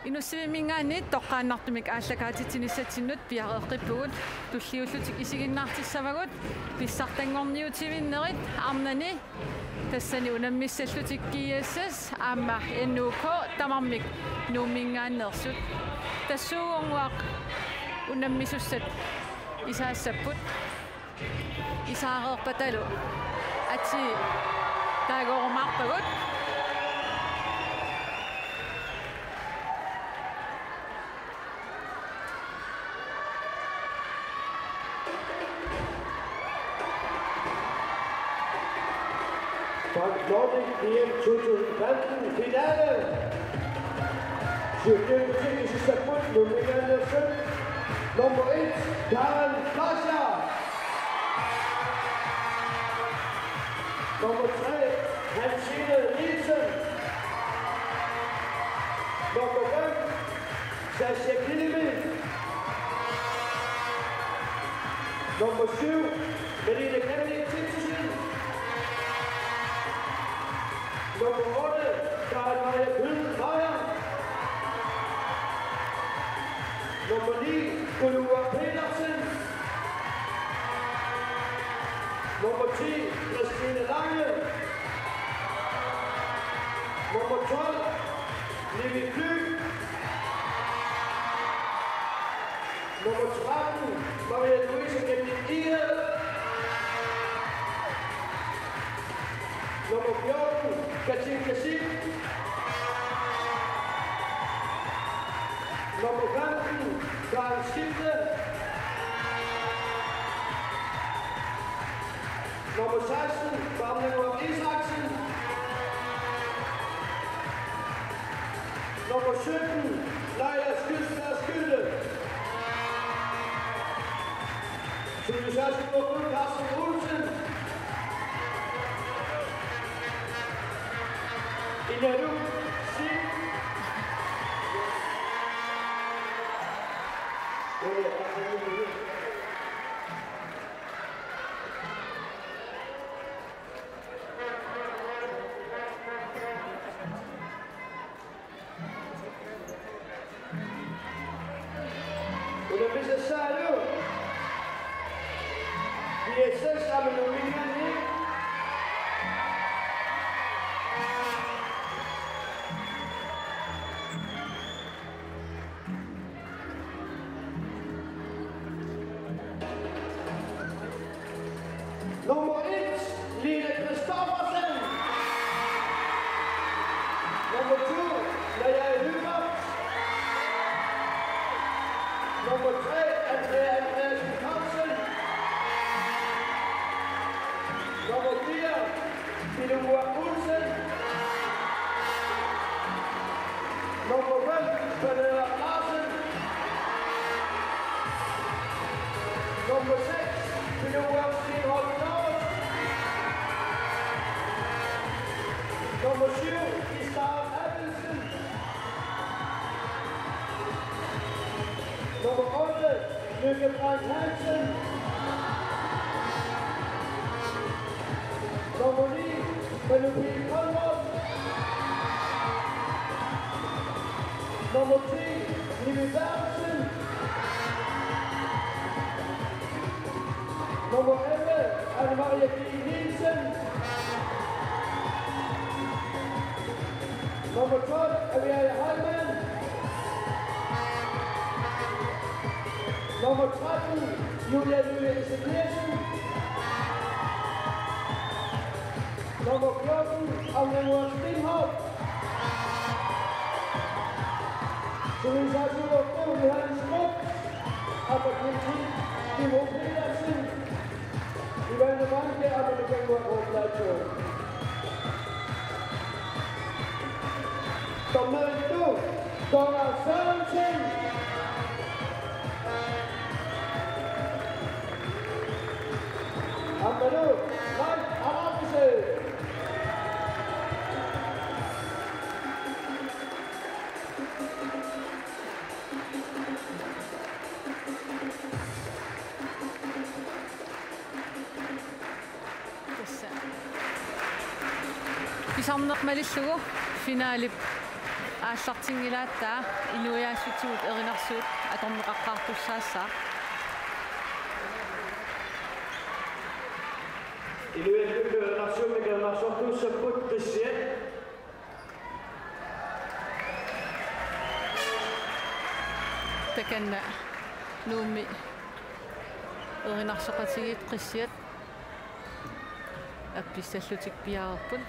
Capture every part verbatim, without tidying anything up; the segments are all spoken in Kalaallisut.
Inussivimminngaanniit toqqaannartumik aallakaatitsinissatsinnut piareeqqippugut, tulliullutik isiginnaartissavagut pissartanngorniutivinnerit arnani. Tassani unammissallutik G S S aamma N O K tamarmik Nuumminngaanneersut. Tassuugunnguaq unammisussat isaassapput. Isaareerpatalu atii taaguurumaarpagut. Nordic D M to tusind femten finale. Syvogtyve til sidste punkt, nu ligger han ned. Nummer et, Karen Fleischer. Nummer tre, Hansine Nielsen. Nummer fem, Sasha Kilimi. Nummer syv, Melina Kennedy Titussen. Nummer otte, Karen Maja Kyhn Meyer. Nummer ni, Gulua Petersen. Nummer ti, Christine Lange. Nummer tolv, Nivi Flyg. Nummer tretten, Maria Louise Kennedy Egede. Nummer fjorten, Katinka Schick. Nummer femten, Karen Skifte. Nummer seksten, Bamlevor Isaksen. Nummer sytten, Leila Skjøsberg Skjølte. Nummer seksten, Carsten Olsen. Inaruk Singh. Unammisassalu. P S S aamma Nuumminngaanniit. Nummer et, Line Christoffersen. Nummer to, Naja Hubert. Nummer tre, Andrea Andreasen Carlsen. Nummer fire, Pilo Møller Olsen. Nummer fem, Pernille Larsen. Nummer seks, Pilo Møller Steenholdt Clausen. Nummer syv, Isar Abelsen. Nummer otte, Lykke Frank Hansen. Nummer ni, Penelope Conrad. Nummer ti, Mimi Berthelsen. Nummer elleve, Anne Marie G. Nielsen. Nummer tolv, Aviaja Heilmann. Nummer tretten, Julia Lykke Ezekielsen. Nummer fjorten, Agnes Mohr Steenholt. Sulisaisuloqu Johannes Schmidt, Abbot Kim, Timo Petersen, Ivan Manke, Abbot Kim Hoplacho. Dommeritut, Gunnar Sørensen. Aammalu, Mike Arabise. Tassa. Pisarneq malillugu finalip Aallartinngilaat taava inuiaassutsigut erinarsuut atorneqaqqaartussaassaaq. Inuiattut erinarsuummik erinarsortuussapput Qissiat. Takanna Nuummi erinarsoqatigiit Qissiat appissallutik piareerput.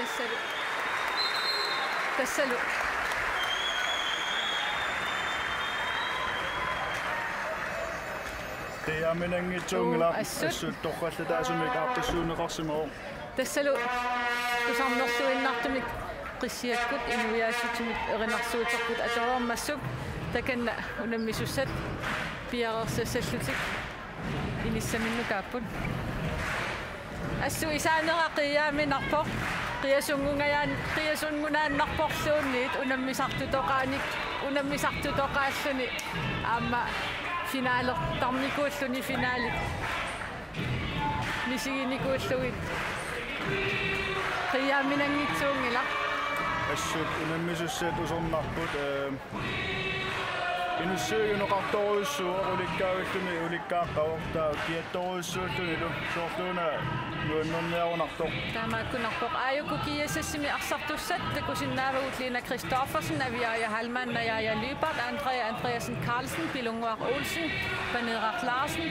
Tassalu. Tassalu. Taava minanngitsuunngilaq. Uu, assut. Assut torrallataasumik aaqqissuunneqarsimavoq. Tassalu tusarnersuinnartumik Qissiakkut inuiaassutsimut erinarsuuterput atoreermassuk, takanna unammisussat piareersassallutik inissaminnukaapput. Su isaanera qiiaaminarpoq, qiasunngunajaan-, qiasunngunaannarporluunniit unammisartutoqaanik, unammisartutoqaalluni aamma finalertarnikuulluni finaalit misiginikuullugit qiiaaminanngitsuunngilaq. Assut unammisussat usornarput, ee, Inussiviup nuqartorujussuuvoq, ulikkaavilluni ulikkaaqqavoq, taava kiattorujussuullunilu soorluuna nuannerniarunartoq. Taamaakkunarpoq. Aajuku GSS-imi arsartussat takusinnaavagut: Lina Christoffersen, Aviaja Hallmann, Najaja Lyberth, Andrea Andreasen Carlsen, Pilunnguaq Olsen, Paneeraq Larsen,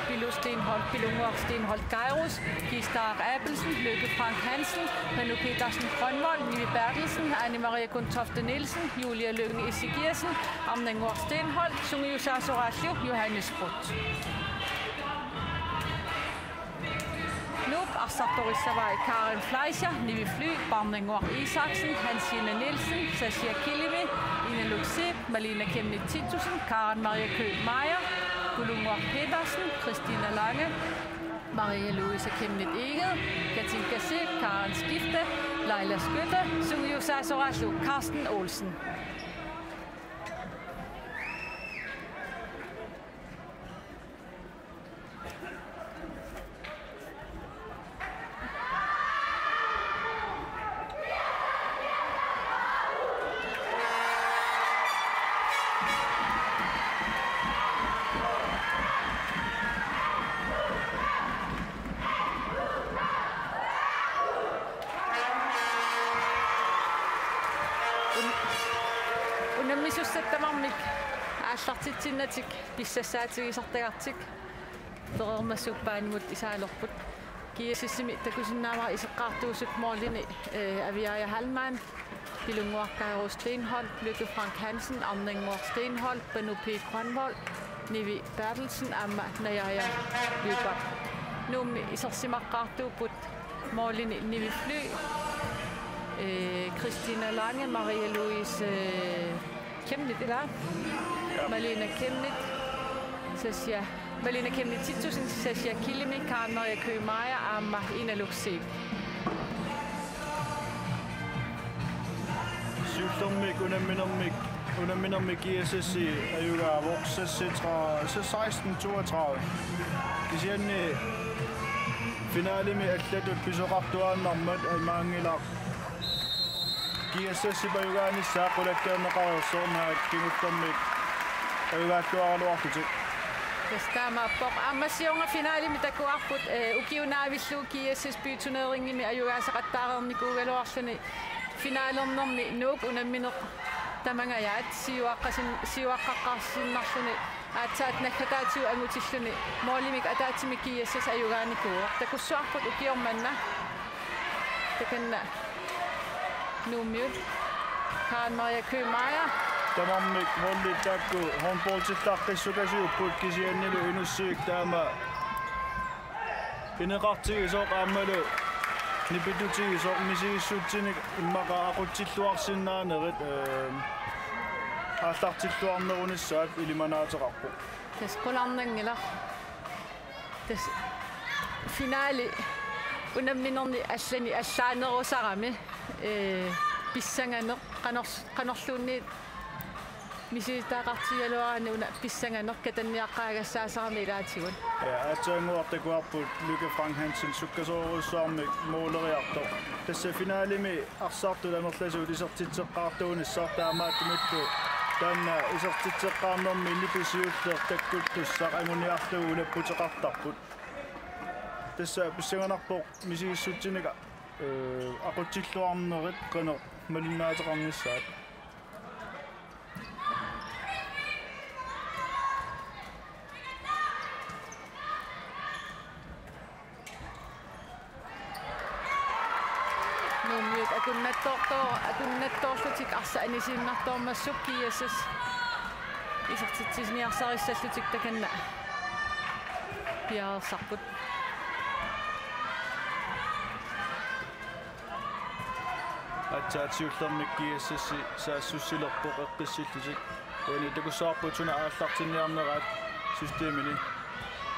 Pilu Steenholdt, Pilunnguaq Steenholdt Kairos, Kistaaq Abelsen, Lykke Frank Hansen, Panu Petersen Grønvold, Nivi Berthelsen, Anne Marie Gundtofte Nielsen, Julia Lynge Ezekiassen, Arnannguaq Steenholdt, sungiusaasoraallu Johannes Butt. Nuup arsartorissavai: Karen Fleischer, Nivi Fly, Parnannguaq Isaksen, Hansine Nielsen, Sasha Killimi, Inaluk Zeeb, Malina Chemnitz Titussen, Karen Maria Køgh Meyer, Pilunnguaq Petersen, Christina Lange, Maria Louise Chemnitz Egede, Katinka Zeeb, Karen Skifte, Laila Skytte, sungiusaasoraallu Carsten Olsen. Un-, unammisussat tamarmik aallartitsinnatik pissassaatigisartagartik pereermassuk banemut isaalerput. GSS-imi takusinnaavara iseqqaartuusut målini, eh, Aviaja Hallmann, Pilunnguaq Kairos Steenholdt, Lykke Frank Hansen, Arnannguaq Steenholdt, Panu P. Grønvold, Nivi Berthelsen aamma Najaja Lyberth. Nuummi isersimaqqaartuupput målini Nivi Fly, eh, Christina Lange, Maria Louise, eh, Chemnitz, ilaa? Ja. Malina Chemnitz, Sasha, Malina Chemnitz Titussen, Sasha Killimi, Karen Maria Køgh Meyer aamma Inaluk Zeeb. Siullermik unamminermik, unamminermi GSS-i ajugaavoq seksogtredive, se-, seksten toogtredive. Kisianni finalemi allatut pisoqartuaannarmat imaanngilaq GSS-ip ajugaanissaa qulakkeerneqareersoq, naak kingullermik ajugaattuaraluarlutik. Tassa taamaappoq. Aamma siorna finalemi takuarput, eh, ukiut naavillugu GSS Byturneringimi ajugaasaqattaareernikuugaluarluni finalernermi Nuuk unammineq tamangajaat siuaqqasin-, siuaqqaqqaarsinnarluni aatsaat naggataatigut angutilluni målimik ataatsimik GSS ajugaanikuuvoq. Takussuarput ukioq manna. Takanna Nuummiut Karen Maria Køgh Meyer. Tamarmik holdit taakku håndboldillaqqissukasiupput, kisiannili Inussivik taama ineqartigisoq aammalu nipitutigisoq, misigissutsinik immaqa aqutsilluarsinnaanerit, eh, aallartilluarnerunissaat ilimanaateqarpoq. Tassa qularnanngilaq. Tassa finale unamminerni allani allaanerusarami, eh, pissanganeq qanor-, qanorluunniit misilittagaqartigigaluaraanni una pissanganeq katanniaqqaagassaasarami ilaatigut. Ja, aatsaannguaq takuarput Lykke Frank Hansen sukkasoorujussuarmik måleriartoq. Tassa finalemi arsartut amerlasuut isertitseqqaartuunissaq, taamaattumillu taanna isertitseqqaarnermi nipi siulleq takkuttussaq anguniarlugu ulapputeqartarput. Tassa pissanganarpoq misigissutsinik, eh, aqutsilluarnerit qanoq malinnaateqarnissaat. Nuummiut akunnattoorto-, akunnattoorlutik arsaq anisiinnartoormassuk GSS isertitsiniarsarissallutik takanna piareersarput. Aatsaat siullermik GSS-i saassussilerpoq eqqissillutik. Uani takussavarput suna aallartinniarneraat systemini.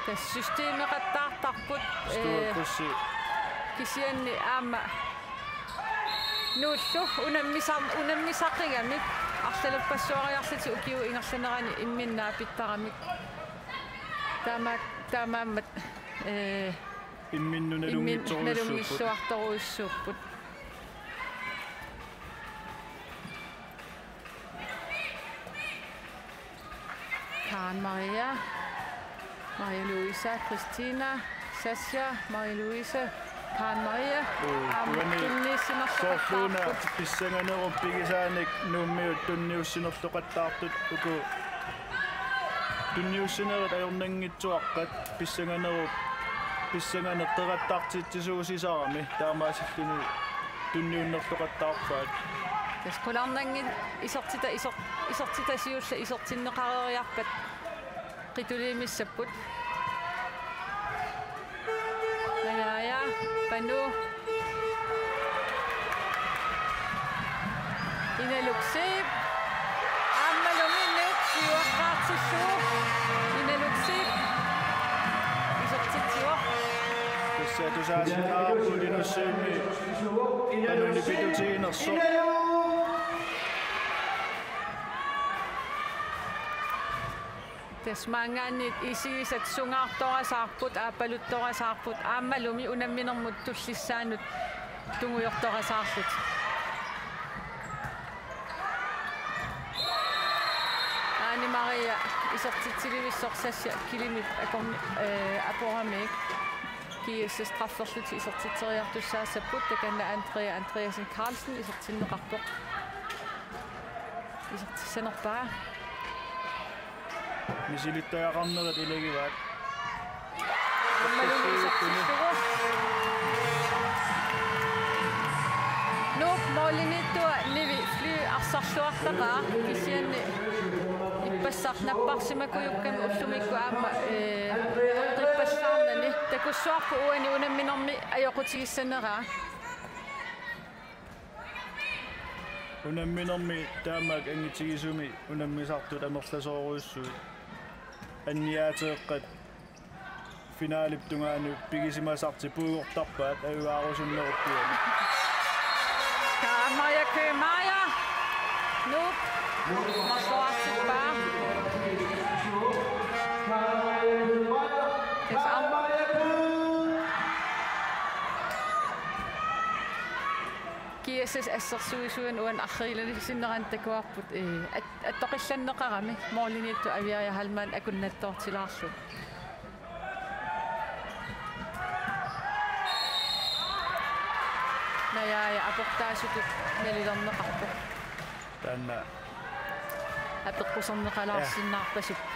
Tassa systemeqattaartarput, eh, Stuekrydsi Kisianni aamma Nuullu unammisar-, unammisaqigamik arlalerpassuariarlutik ukiup ingerlanerani imminnut pitsaanermik. Taama-, taamaammat, ee, Imminnut immin-, nalunngitsorujussuupput. Nalunngilluartorujussuupput. Karen Maria, Maria Louise, Christina, Sasha, Maria Louise, Karen Maria. Uu, aamma uani tunniussinerluqattaarput. Soorluuna pissanganerup pigisaanik Nuummiut tunniussinerluqattaartut uku tunniussinerit ajornanngitsuaqqat pissanganerup, pissanganeq qerattartitsisuusisarami taamaasilluni tunniunnerluqattaarpaat. Tassa qularnanngilaq isertita isor-, isertita siulleq isertinneqareeriarpat qituliimissapput. Najaja, Panu. Inaluk Zeeb. Aammalumi Nuuk siuaqqaartillugu. Inaluk Zeeb isertitsivoq. Tassa tusaasinnaarput Inaluk Zeebimit Panuni pitutiginersoq. Tassa maanngaanniit isigisat sungaartorasaarput, aappaluttorasaarput, aammalumi unamminermut tullissaanut tungujortorasaarlutik. Aani Maria isertitsilivissoq Sasha Kilimip akorn-, ee, aporamiuk. G S S strafferlutik isertitseriartussaassapput, takanna Andrea Andreasen Carlsen isertinneqarpoq. Isertissanerpaa. Misilittagaqarnerit ilagivaat. Aammalumi isertillugu. Nuup målimiittua Nivi Fly arsarluartaqaaq, kisianni ippassaq napparsimakujukkami ullumikkut aamma, ee, qippassaarnani. Takussuarput uani unamminermi ajoqutigissaneraa. Unamminermi taamaak angitigisumi unammisartut amerlasoorujussuit. Anniaateeqqat finalip tungaanut pigisimasartik puigortarpaat ajugaarusunneruppugut. Karen Maria Køgh Meyer. Nuuk. Marloraartippaa. Tassa aamma G S S assersuisuani uani arriilalisinnerani takuarput, ee, at-, attoqillanneqarami målimiittoq Aviaja Hallmann akunnattoortilaarlugu. Najaja aportaasutut nalilerneqarpoq. Taanna apeqquserneqalaarsinnaarpasippoq.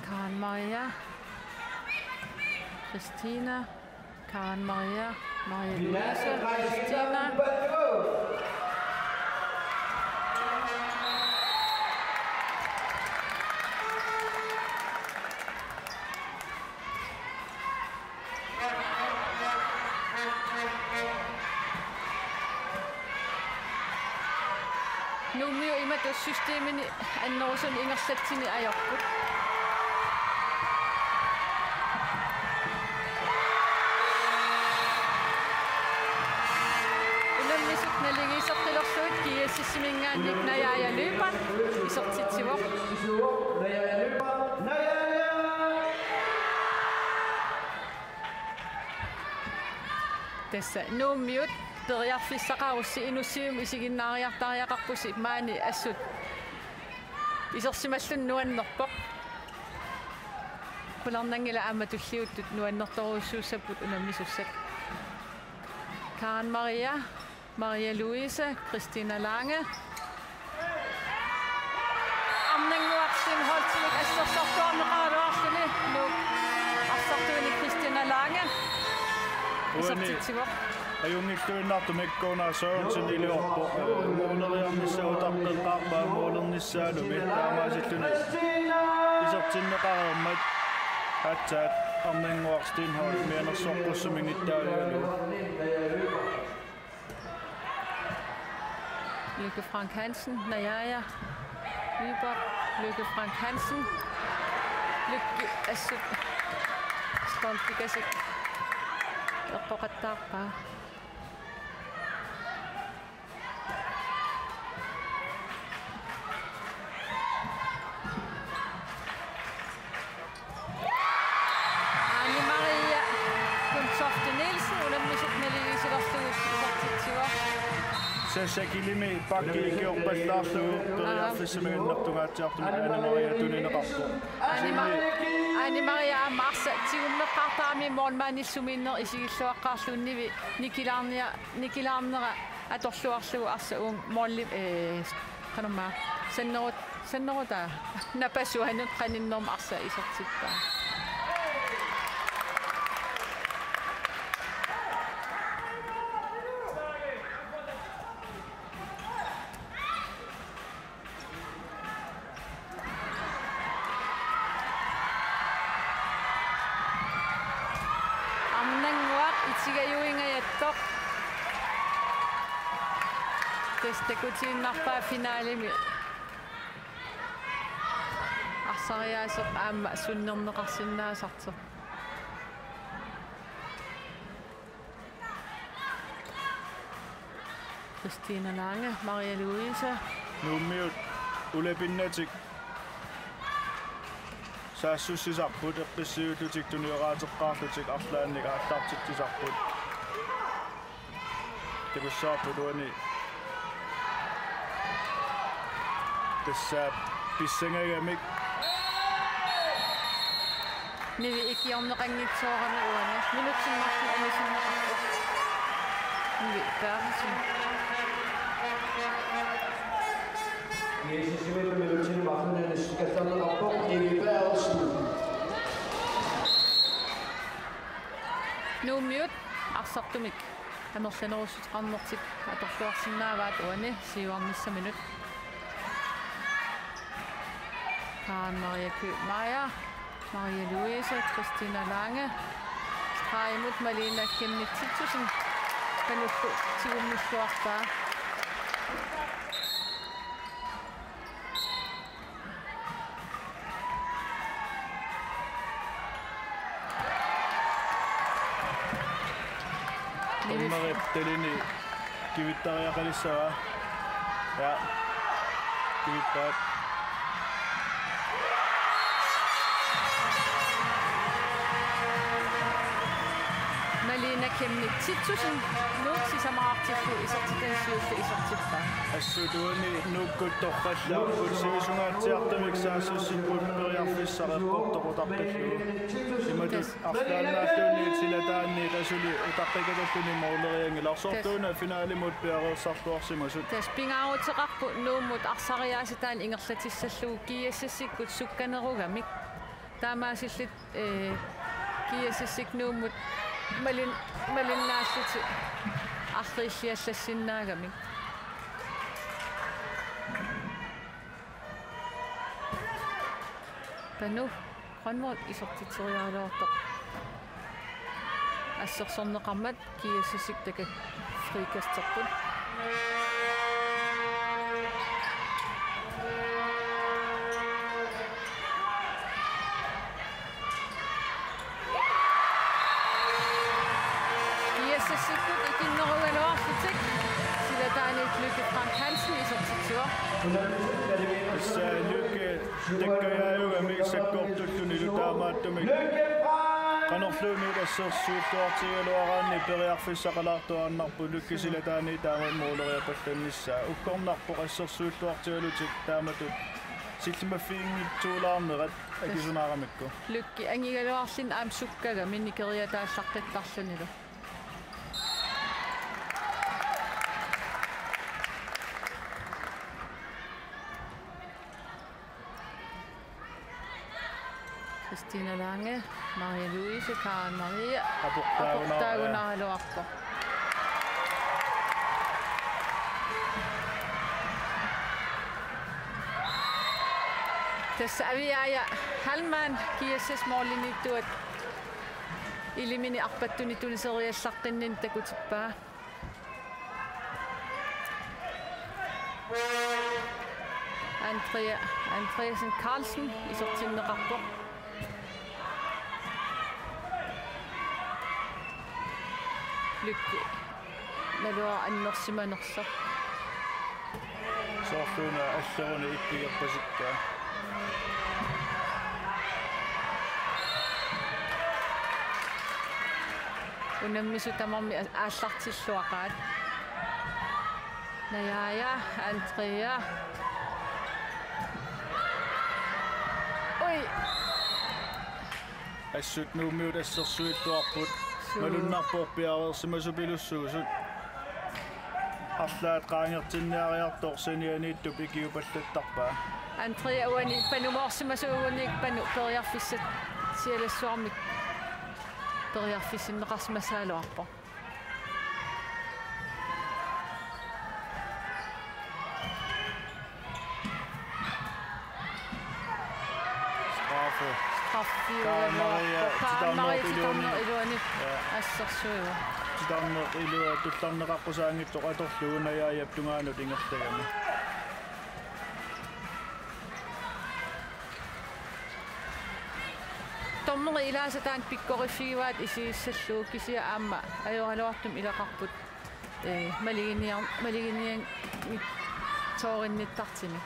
Karen Maria. Christina. Karen Maria. Maria Louise. Christina. Nuummiut imatut systemini annerusumik ingerlatsineq ajorput. Unammisut naligiisseqqilerlugit G S S-iminngaanniit Najaja Lyberth isertitsivoq. Tassa Nuummiut periarfissaqarussi Inussivimmi isiginnaariartariaqarpusi, maani assut isersimalluni nuannerpoq. Qularnanngilaq aamma tulliuttut nuannertorujussuussapput unammisussat. Karen Maria. Maria Louise, Christina Lange. Arnannguaq Steenholdtimit assersortuarneqaraluarluni Nuuk arsartuini Christina Lange. Uani isertitsivoq. Ajunngilluinnartumik Gunnar Sørensen iliorpoq. Mooleriarnissaa utaqqeqqaarpaa moolernissaalumi. Taamaasilluni isertinneqareermat aatsaat Arnannguaq Steenholdt mianersoqqussuminngitsaaligalugu. Lykke Frank Hansen, Najaja. Viborg, Lykke Frank Hansen. Lykke assut stolpikasik eqqoqattaarpaa. Aani Maria Gundtofte Nielsen unammisut naligiissilerlugu isertitsivoq. Sasakilimi pakki ikiorpallaarlugu periarfissami annertungaatsiartumik Aani Maria tunineqarpoq. Aani Ma-, Aani Maria aamma arsaq tigummeqqaartarami målmandillu sumiinneq isigilluaqqaarluunnivi nikilaarnia-, nikilaarnera atorluarlugu arsaq uunga måli-, ee, qanormaa, sannerut-, sannerutaa napasuanut qaninnermut arsaq isertippaa. Arnannguaq itigajuingajattoq. Tassa takutiinnarpaa finalemi arsariaaseq aamma sunnerneqarsinnaasartoq. Christina Lange, Maria Louise. Nuummiut ulapinnatik saassussisarput, eqqissiviillutik tunioraateqqaarlutik arlaannik aallartitsisarput. Takussavarput uani. Tassa pissangagamik. Nivi ikiorneqanngitsoorami uani. Minutsit marluk anisinneqarpoq. Nivi Berthelsen. G S S-imi minutsit marluk anisikkallarneqarpoq Nivi Berthelsen. Nuummiut arsartumik amerlanerussuteqarnertik atorluarsinnaavaat uani siuarnissaminut. Karen Maria Kyed Meyer, Maria Louise, Christina Lange, stregimut Malina Chemnitz Titussen, kanullu tigummilluarpaa. Dommeri talini kivittariaqalissavaa. Ja. Kivippaat. Malina Chemnitz Titussen, Nuuk sisamaqartillugu isertitani siulleq isertippaa. Assut uani Nuukkut torrallaapput, sivisungaatsiartumik saassussipput periarfissaq eqqortoq utaqqillugu. Imatut arlaannaalluunniit silataanniit asuli utaqqikatalluni måleriangilarsortuuna finalimut piareersartuarsimasut. Tassa pingaaruteqarpoq Nuummut arsariaaseq taanna ingerlatissallugu G S S-ikkut sukkanerugamik. Taamaasillutik, ee, G S S-ikkut Nuummut malin-, malinnaallutik arriilliallassinnaagami. Panu Grønvold isertitseriaraluartoq. Assersorneqarmat G S S-ikkut taakku frikasterput. G S S-ikkut ikinnerugaluarlutik silataaniit Lykke Frank Hansen isertitsivoq. Tassa Lykke takkajaajugamik sakkortullunilu taamaattumik qanorluunniit assersuulluartigigaluaraanni periarfissaqalaartuaannarpoq. Lykke silataani taama måleriapallannissaa. Ukkornarpoq assersuulluartigalutik taamatut sillimaffiginngitsuulaarnerat akisunaaramikku. Lykke angigaluarluni aamma sukkagami nikeriataallaqqittarlunilu. Christina Lange, Maria Louise, Karen Maria. Aportaagunara-, aportaagunaraluarpoq. Tassa Aviaja Hallmann G S S-målimiittuat ilimini arpattuni tuniseriallaqqinninni takutippaa. Andrea Andreasen Carlsen isertinneqarpoq. Lykke naluara annersimanersoq. Soorluuna alleruni ippigerpasikkaa. Unammisut tamarmik a-, aallartilluaqaat. Najaaja, Andrea. Ui. Assut Nuummiut assersuilluarput. Suu. Malunnarpoq piareersimasupilussuusut. Arlaat qaangertinniariartoq sanianiittup ikiupallattarpaa. Andrea uani panumoorsimasuugunik Panu periarfissatsialassuarmik periarfissinneqarsimassagaluarpoq. Straffe. Straffe. Karen Maria, Karen Maria titarneq iluani. Titarneq iluani. Ja. Assersuivoq. Titarneq ilua tullarneqaqqusaanngitsoq atorlugu Najaajap tungaanut ingerlagami. Dommerit ilaasa taanna pikkoriffigivaat isigissallugu kisianni aamma ajoraluartumik ilaqarput, ee, maluginiar-, maluginiarnitsoorinnittartuni.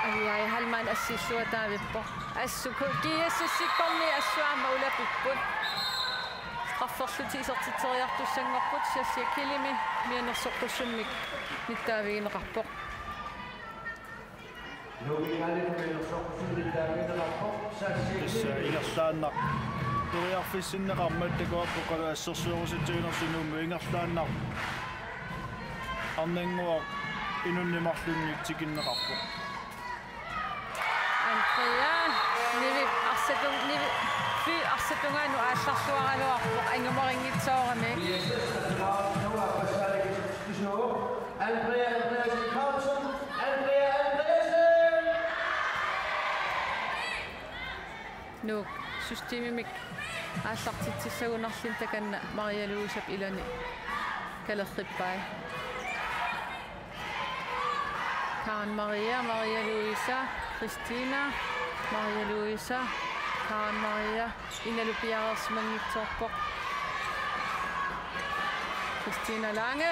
Ajai, Halman assillua taavippoq. Assut GSS-ikkormiut assut aamma ulapipput. Strafferlutik isertitseriartussanngorput, Sassia Killimi mianersoqqussummik nittaavigineqarpoq. Tassa ingerlaannaq periarfissinneqarmat takuarput qanoq assersuerusatsiginersoq Nuummi, ingerlaannaq arnannguaq inunnik marlunnik tikinneqarpoq. Andrea, Nivi arsatung-, Nivi, Fy arsatungaanut aallarluaraluarpoq angumarinngitsoorami. Andrea Andreasen Carlsen, Andrea Andreasen! Nuuk systemimik aallartitsissagunarluni takanna Maria Louisep ilani kalerrippai. Karen Maria, Maria Louisa, Christina, Maria Louisa, Karen Maria, inalu piareersimanngitsoorpoq. Christina Lange.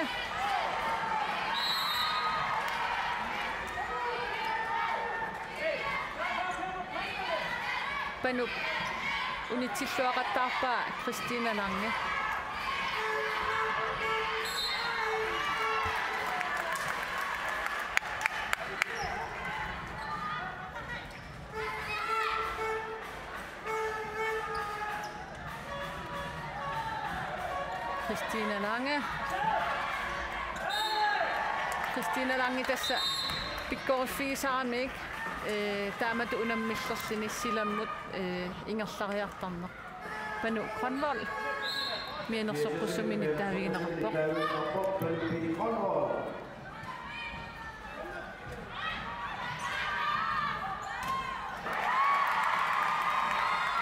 Panup unitsilluaqattaarpaa Christina Lange. Christina Lange. Christina Lange tassa pikkoriffigisaramik, ee, taamatut unammillerluni silammut, ee, ingerlariartarneq. Panu Grønvold mianersoqqussummik nittaavigineqarpoq.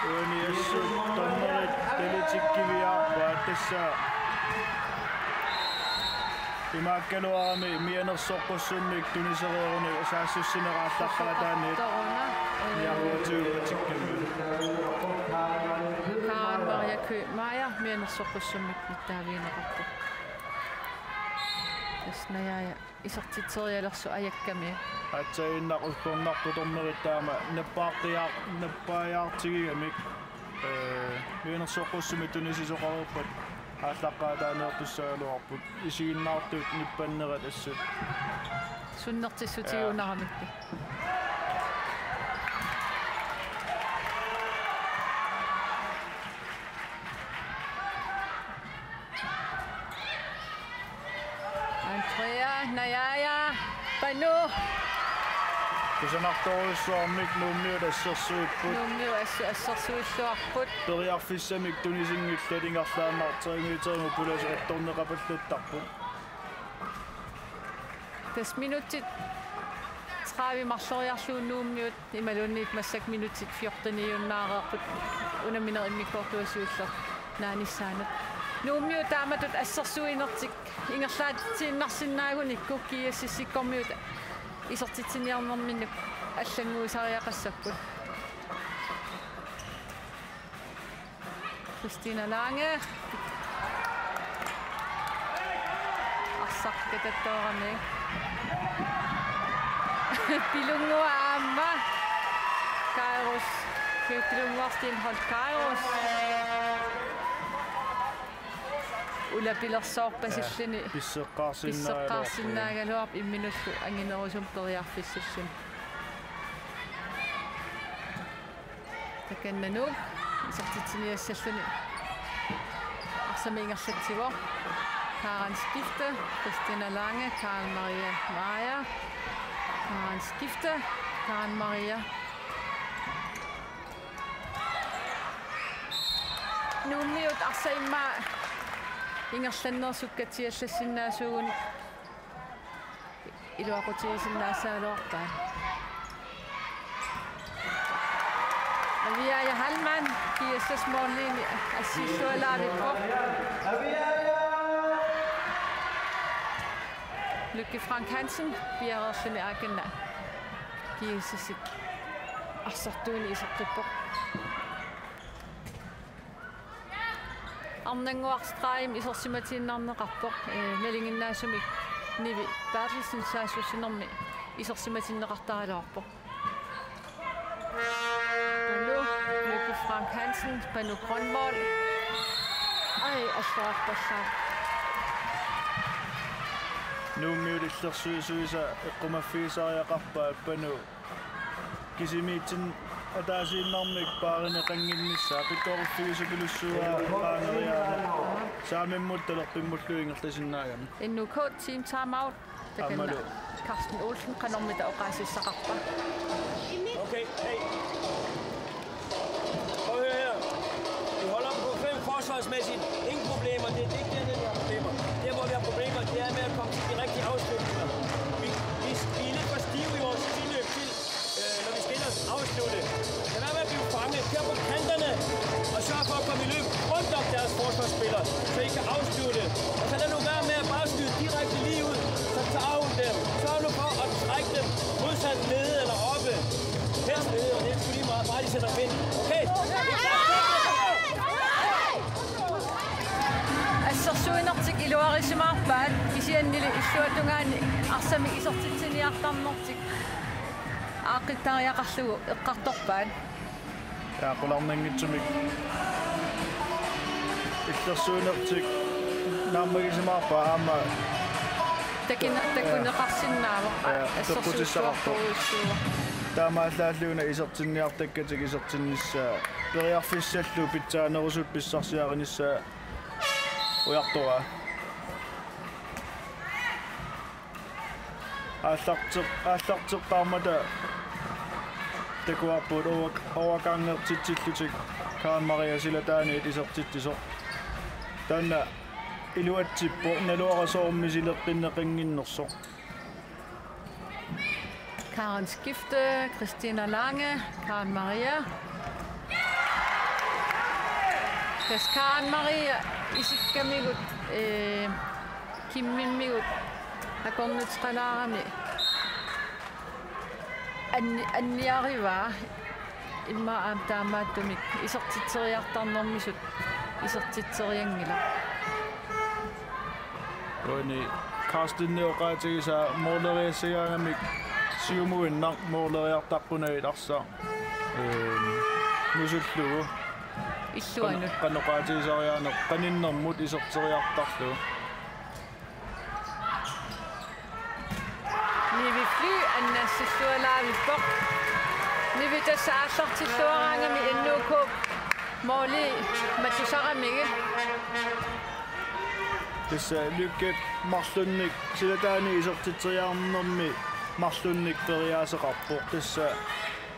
Uani assut dommerit talitikkiviaarpaat tassa imaakkaluarami mianersoqqussummik tunisereeruni saassussinera aallaqqaataaniit niarluatigut patikkami. Karen Maria Køgh Meyer mianersoqqussummik nittaavigineqarpoq. Tassa Najaaja isertitserialersoq ajakkami. Aatsaannaq uggornarpoq dommerit taama nappaaqqiar-, nappaajaartigigamik, ee, mianersoqqussummik tunisisoqareerpat aallaqqaataaneertussaagaluarput isiginnaartut nippannerat assut. Sunnertissutigiunnaramikkit. Andrea, Najaaja, Panu. Kusanartorujussuarmik Nuummiut assersuipput. Nuummiut assu-, assersuilluarput. Periarfissamik tunisinngillat, ingerlaannaq tre meterimut pulasoq attorneqapallattarput. Tassa minutsit Qaavi marloriarlugu Nuummiut imaluunniit massakkut minutsit fjorteniunnaareerput unammineq immikkoortuata siulleq naanissaanut. Nuummiut taamatut assersuinertik ingerlaatiinnarsinnaagunikku G S S-ikkormiut isertitsiniarnerminnut allannguisariaqassapput. Christina Lange. Arsaq katattoorami. Pilunnguaq aamma. Kairos. Pilunnguaq Steenholdt Kairos. Ulapilersoorpasilluni. Pisseqqaarsinnaagaluarpoq. Pisseqqaarsinnaagaluarpoq imminullu anginerusumik periarfissilluni. Takanna Nuuk isertitsiniassalluni arsamik ingerlatsivoq. Karen Skifte, Christina Lange, Karen Maria Meyer. Karen Skifte, Karen Maria. Nuummiut arsaq immaqa ingerlannersukkatsiallassinnaasuugunik iluaqutigisinnaassaagaluarpaat. Aviaja Hallmann G S S-målimi assiillualaavippoq. Lykke Frank Hansen piareerluni aakanna G S S-ip arsartuuni iseqqippoq. Arnannguaq stregimik isersimatiinnarneqarpoq. Ee, nalinginnaasumik Nivi Berthelsen saassussinermi isersimatinneqartaraluarpoq. Panu, Lykke Frank Hansen, Panu Grønvold. Ai, assaarpallaaq. Nuummiut illersuisuisa eqqumaffigisariaqarpaat Panu kisimiittunik ataasiinnarmik paarineqannginnissaa, pittooriffigisapilussuuaa qaaneriaanut saamimmut talerpimmullu ingerlasinnaagami. N U K team timeout. Takanna. Aammalu Carsten Olsen qanormita oqaasissaqarpa. Okay, hey. Prøv at høre her. Vi holder dem på fem forsvarsmæssigt. Ingen problemer. Det, det er ikke der, vi har problemer. Der, hvor vi har problemer, det er med at komme til de rigtige afslutninger. Vi, vi, vi er lidt for stive i vores tilløb til, øh, når vi skal ind og afslutte. Lad være med at blive fanget. Kør på kanterne og sørg for at komme i løb rundt om deres forsvarsspillere, så I kan afslutte. Og så lad nu være med at bare skyde direkte lige ud. Så tager hun dem. Sørg nu for at trække dem modsat nede eller oppe. Helst nede, og det er sgu lige meget. Bare de sætter vind. Okay. Assersuinertik iluarisimaarpaat kisiannili illuatungaani arsamik isertitsiniartarnertik aaqqittariaqarlugu eqqartorpaat. Ja, qularnanngitsumik illersuinertik naammagisimaarpaat aamma takina-, takuneqarsinnaavoq. Ja, assersuuttuartorujussuuvoq. Taamaallaalluni isertinniartakkatik isertinnissaa periarfissallu pitsaanerusut pissarsiarinissaa ujartoraa. Aallarteq-, aallarteqqaarmata takuarput overg-, overgangertitsillutik Karen Maria silataaniit isertitsisoq. Taanna iluatsippoq naluara soormi sileqqinneqannginnersoq. Karen Skifte, Christina Lange, Karen Maria. Tassa Karen Maria isikkamigut, ee, kimmimmigut akornuteqalaarami anni-, anniarivaa. Immaqa aamma taamaattumik isertitseriartarnermisut isertitserianngilaq. Uani Carsteni oqaatigisaa måleriassagaangamik siumuinnaq måleriartarpunagit arsaq, ehm, nusullugu. Illuanut. Qan-, qanoq oqaatigisariaaneq qaninnermut iserteriartarlugu. Nivi Fly annassillualaavippoq. Nivi tassa aallartilluaraangami N U K-p måli matusaramigit. Tassa Lykke marlunnik silataani isertitseriarnermi marlunnik periaaseqarpoq. Tassa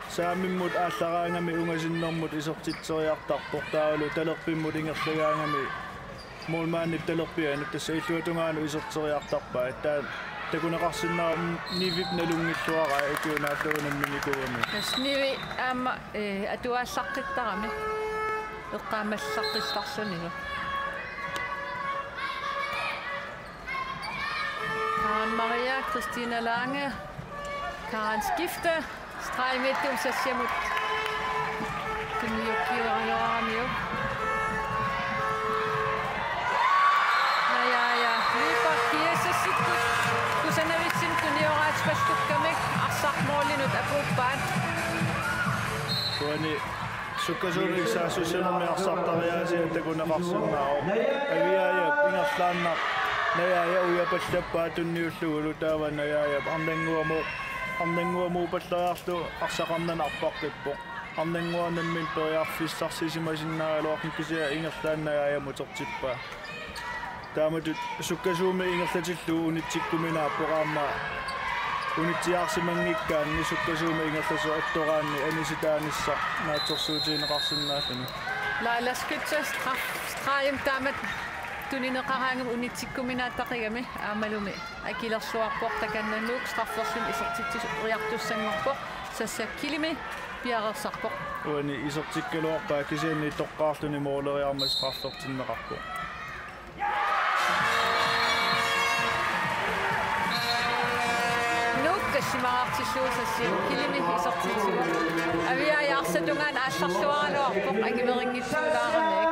saamimmut aallaraangami ungasinnermut isertitseriartarpoq taavalu talerpimmut ingerlagaangami målmandip talerpianut tassa illuatungaanut iserteriartarpaat. Taava Takuneqarsinnaavoq Nivip nalunngilluaraa ikiunaallugu namminikuugami. Tassa Nivi aamma, eh, atuaallaqqittarami. Eqqaamallaqqittarlunilu. Karen Maria, Christina Lange, Karen Skifte, stregimiittumik sassiamut tunniukkiugaluaramiuk. Naja, ja, Lyberth G S S-ikkut kusanavitsinni tunioraatsipallukkamik arsaq målinut apuuppaat. Uani sukkasuumik saassussinermi arsartariaasiat takuneqarsinnaavoq. Aviaajap ingerlaannaq Najaajap ujapallappaa tunniullugulu, taava Najaajap arnannguamuu-, arnannguamuupallariarlugu arsaqarnani arpaqqippoq. Arnannguaq nammineq periarfissarsisimasinnaaluarpoq, kisianni ingerlaannaq Najaajamut utertippaa. Taamatut sukkasuumik ingerlatillugu unitsikkuminaappoq, aamma unitsiaarsimanngikkaanni sukkasuumik ingerlasoq attoraanni anisitaanissaq naatsorsuutigineqarsinnaalluni. Laila Skytte, straf-, stregimik taamatut tunineqaraangami unitsikkuminaattaqigami aammalumi akilersuarpoq, takanna Nuuk strafferluni isertitsisoriartussanngorpoq, Sassia Kilimi piareersarpoq. Uani isertikkaluarpaa kisianni toqqaarluni måleriarmat straffertinneqarpoq. Nuuk kassimaartillugu Sassia Kilimi isertitsivoq. Aviaja arsaq tungaanut aallarluaraluarpoq angimerinngitsuulaaramiuk.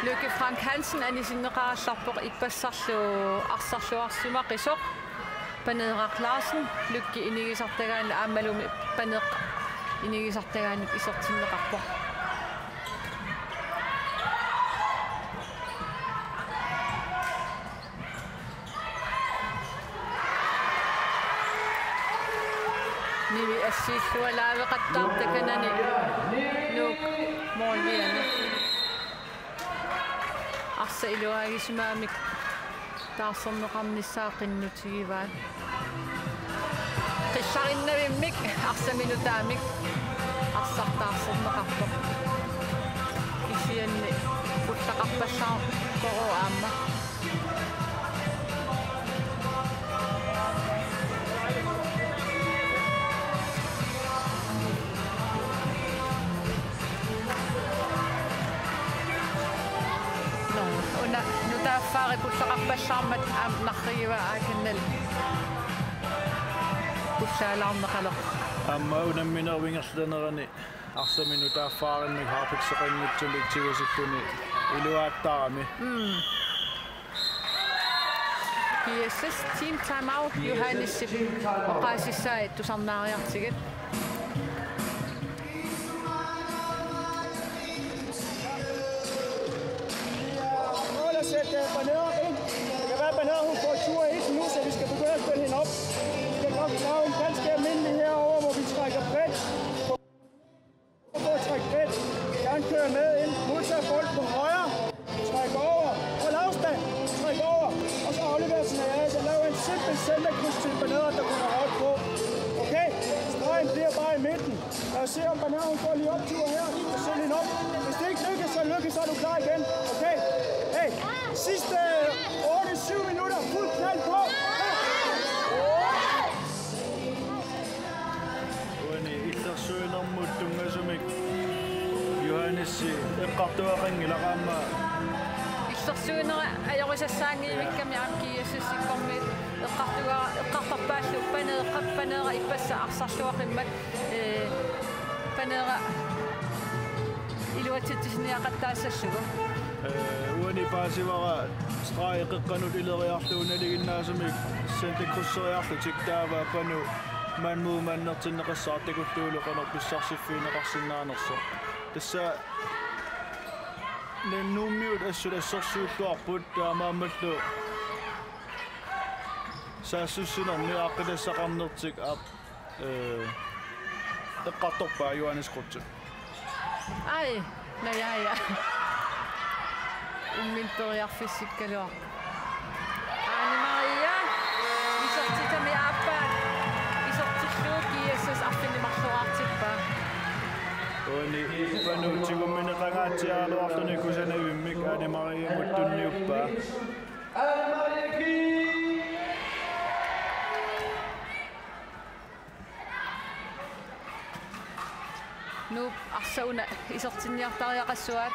Lykke Frank Hansen anisinneqarallarpoq ippassarlu arsarluarsimaqisoq. Paneeraq Larsen, Lykke inigisartagaanni aammalumi Paneeq inigisartagaanni isertinneqarpoq. Nivi assiillualaaveqattaartoq kanani Nuuk målviani. Arsaq iluaagisimamik taarserneqarnissaa qinnutigivaa. Qillariinnavimmik arsamik nutaamik arsaq taarserneqarpoq. Kisianni pullaqarpallaarpoq aamma. Nå, una nutaaffaari pullaqarpallaarmat aamma narrigivaa aakannali pullaalaarneqalerpoq. Aamma unamminerup ingerlanerani arsamik nutaaffaarimmi harpikseqanngitsumik tigusulluni iluaattarami. Mm. P S S team timeout, Johannesip oqaasissai tusarnaariartigit. Prøv at sætte, øh, Banera ind. Det kan være, at Banera, hun får tur et nu, så vi skal begynde at spille hende op. Vi kan godt lave en ganske almindelig herover, hvor vi trækker bredt. Prøv at trække bredt. Gerne køre med ind. Modtag bolden på højre. Træk over. Hold afstand. Træk over. Og så aflever til Naja. Så lav en simpel centerkryds til Banera, der kommer højt på. Okay? Stregen bliver bare i midten. Lad os se, om Banera, hun får lige optur her. Så sæt hende op. Hvis det ikke lykkes, så lykkes, så er du klar igen. Okay? Hey, sidste otte syv minutter. Fuld knald på. Uani illersuinermut tunngasumik Johannes eqqartuaqanngilaq aamma. Illersuinera ajorisassaanngivikkami aamma G S S-ikkormiut eqqartuga-, eqqartorpaallu Paneeqqap Paneera ippassaq arsarluaqimmat, ee, Paneera iluatsitsisiniaqattaassallugu. Ee, uani paasivara stregi qeqqanut ileriarlugu nalinginnaasumik centerkrydseriarlutik, taava Panu man mod man-ertinneqassaaq takullugu qanoq pissarsiffigineqarsinnaanersoq. Tassa Nuummiut assut assersuulluarput, taamaammallu saassussinermi aaqqitassaqarnertik aap-, ee, eqqartorpaa Johannes Kreutzip. Ai, Naja. Imminut periarfissikkaluarpoq. Aani Maria, isertitami aappaat isertillugu G S S arfineq-marloriartippaa. Uani Panu tigummineqangaatsiaraluarluni kusanavimmik Anne Mariamut tunniuppaa. Nuup arsaq una isertinniartariaqassavat.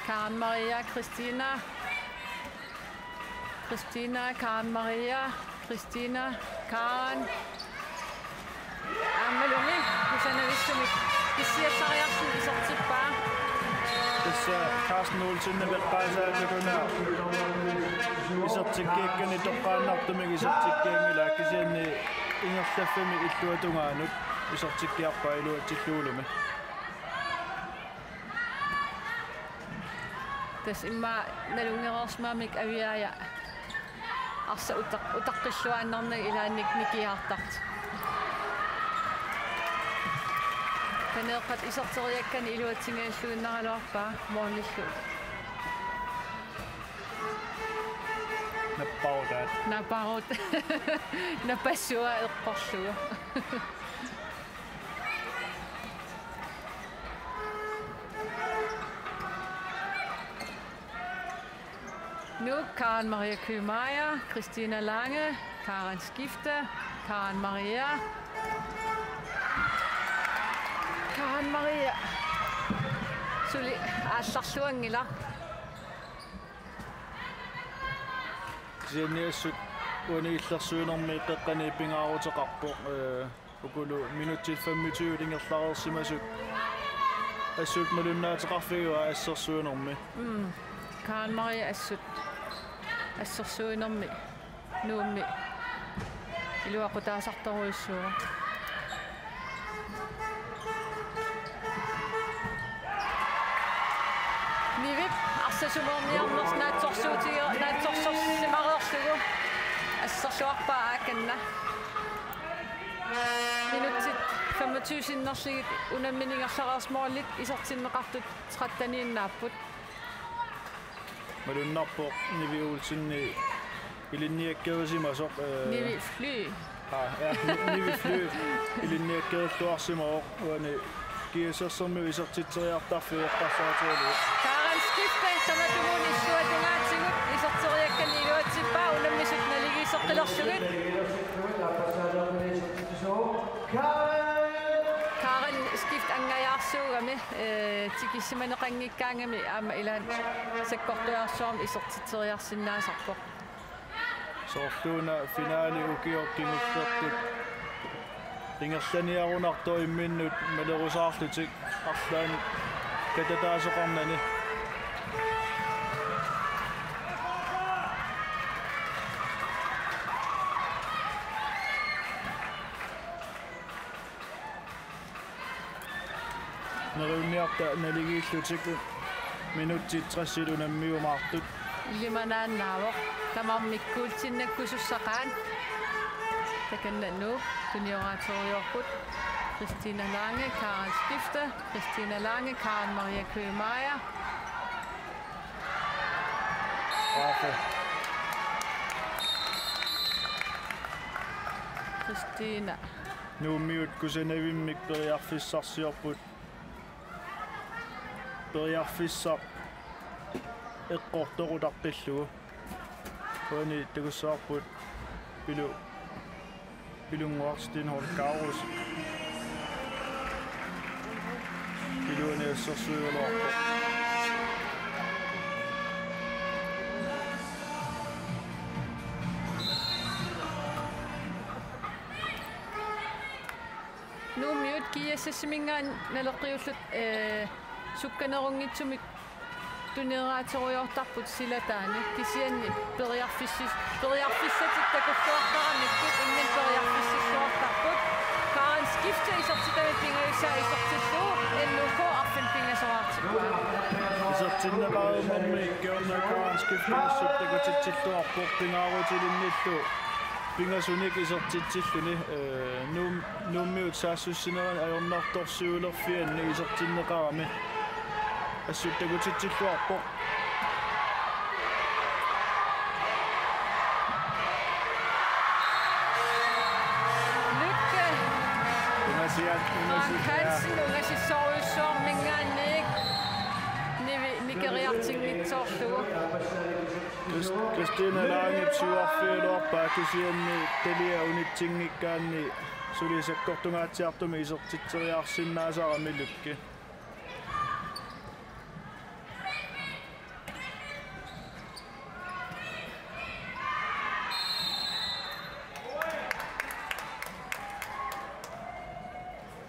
Karen Maria, Christina. Christina, Karen Maria, Christina, Karen. Aammalumi kusanavissumik issiassariarluni isertippaa. Tassa Carsten Olsen eqqaasaatikuna isertikkiakkani toqqaannartumik isertikkianngilaa, kisianni ingerlaffimmi illuatungaanut isertikkiarpaa iluatsillugulumi. Tassa immaqa nalunngereersimamik Aviaja arsaq utaq-, utaqqilluaannarnagit ilaanni nikiartartoq. Paneeqqat iserteriakkani iluatsinngilluinnaraluarpaa målillu. Napparutaat. Napparut. Napassuaq eqqorlugu. Nuuk Karen Maria Kymaja, Christina Lange, Karen skifte, Karen Maria. Karen Maria. Suli aallarluanngilaq. Kisianni assut uani illersuinermi qeqqani pingaaruteqarpoq, ee, ukulu minutsit femogtyve ingerlareersimasut. Assut malunnaateqarfigaa assersuinermi. Mm. Karen Maria assut assersuinermi Nuummi iluaqutaasartorujussuuvoq. Nivip arsaq sumoorniarnersoq naatsorsuutiger-, naatsorsorsimareerlugu asserluarpaa aakanna. Minutsit femogtyve sinnerlugit unammineq ingerlareersoq målit isertinneqartut tretteniinnaapput. Malunnarpoq Nivi Olsen ilinniakkerisimasoq, ee, Nivi Fly. Aa, ja, Ni-, Nivi Fly ilinniakkerilluarsimavoq uani G S S-ermiut isertitseriartarfiit eqqarsaatigalugit. Karen skifte tamatumuuna illuatungaatigut iserteriakkani iluatsippaa unammisut naligiisseqqilerlugit. Karen skifte angajaarsuugami, ee, tikissimaneqanngikkaangami aamma ilaanni sakkortujaarsuarmik isertitseriarsinnaasarpoq. Soorluuna finaali ukioq kingullertut ingerlaniarunartoq imminnut malerusaarlutik arlaannik katataasoqarnani. Neriunniarta naligiillutik minutsit tressit unammiumaartut. Ilimanaannaavoq. Tamarmik kuultinnakkusussaqaat. Takanna Nuuk tunioraaterujoorput. Christina Lange, Karen skifte. Christina Lange, Karen Maria Kymaja. Straffe. Christina. Nuummiut kusanavimmik periarfissarsiorput. Periarfissaq eqqortoq utaqqillugu. Uani takussavarput Pilu-, Pilunnguaq Steenholdt Kaurus. Piluani assersuigaluarpoq. Nuummiut G S S-iminngaanniit naleqqiullutik, ee, sukkanerunngitsumik tunioraaterujoortarput silataani, kisianni periarfissis-, periarfissatik takulluartaramikkit imminut periarfissilluartarput. Karen skifte isertitami pingajussaa isertillugu N U K arfineq-pingasoraartippaa. Isertinneqareernermi kingorna Karen skifte assut takutitsilluarpoq pingaarutilinnillu pingasunik isertitsilluni, ee, Nuum-, Nuummiut saassussinerani ajornartorsiulerfianni isertinneqarami assut takutitsilluarpoq. Lykke. Ungasiat, Frank ungasiat. Hansen, ungasissorujussuarmik Keriartinngitsoorlugu. Christ-, Christina Langep siuarfigaluarpaa kisianni talia unitsinngikkaanni suli sakkortungaatsiartumik isertitseriarsinnaasarami Lykke.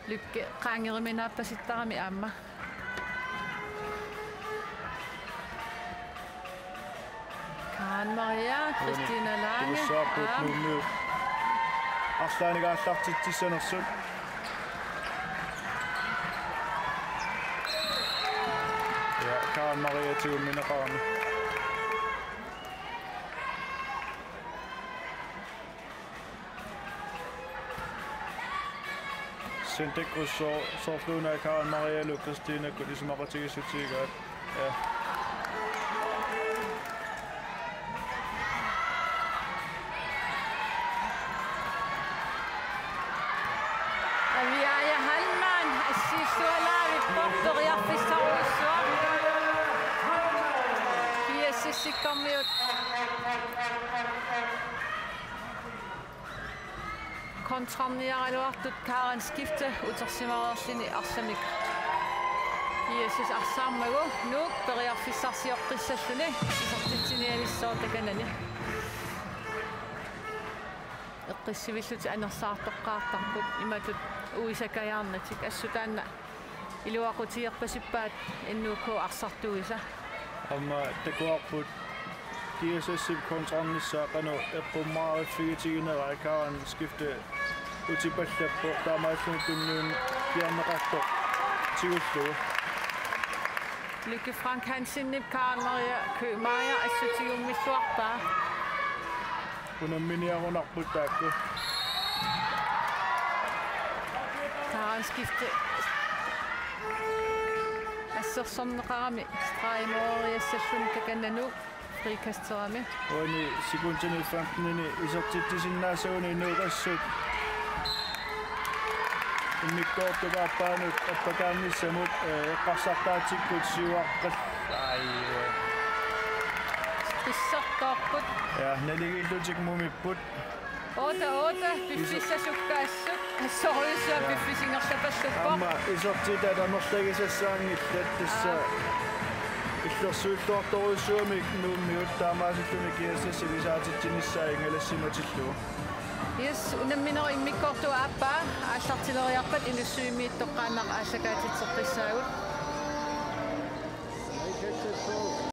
Lykke qaangerumi naappasittarami aamma. Karen Maria, Christina Lange. Tuussaappoq aam. Nuummiut arlaannik aallartitsissanersut. Ja, Karen Maria tigummineqarami. Sandek Kruså, soorluuna Karen Marialu Christinakkut isumaqatigiissutigaat. Ja. Aviaja Hallmann assiillualaavippoq, periarfissarujussuaq. P S S-ikkormiut. Kontrarniaraluartut Karen skifte utersimareerluni arsamik. P S S arsaarmagu Nuuk periarfissarsioqqissalluni isertitsinialissaaq takanani. Eqqissivillutik anersaartoqqaartarput imatut uisakajaarnatik, assut taanna iluaqutigerpasippaat N U K arsartuisa. Aamma takuarput G S S-ip kontrarnissaa qanoq eqqummaariffigitiginera, Karen skifte utipallappoq, taamaalluni tunniunniarneqartoq tigullugu. Lykke Frank Hansenip Karen Maria Købmeier assut tigummilluarpaa. Unamminiarunarput taakku. Karen skifte assersorneqarami, streg-måleriassalluni takanani frikasterami. Uani sekundini femtenini isertitsisinnaassaguni Nuuk assut immikkoortup aappaanut appakaannissamut, eh, eqqarsartaatsikkut siuarpal-, ai, eh. Strissertoorput. Ja, naligiillutik mumipput. Otte otte, piffissasukkaassut. Assorujussuaq, ja, piffisingerlapalluppoq. Aamma isertitat amerlagisassaanngillat tassa. Aa. Illersuilluartorujussuarmik Nuummiut taamaasilluni G S S-ip isaatitsinissaa ingalassimatiillugu. Yes, unamminerup immikkoortup aappaa aallartileriarpat Inussivimmiit toqqaannaq aallakaatitseqqissaagut.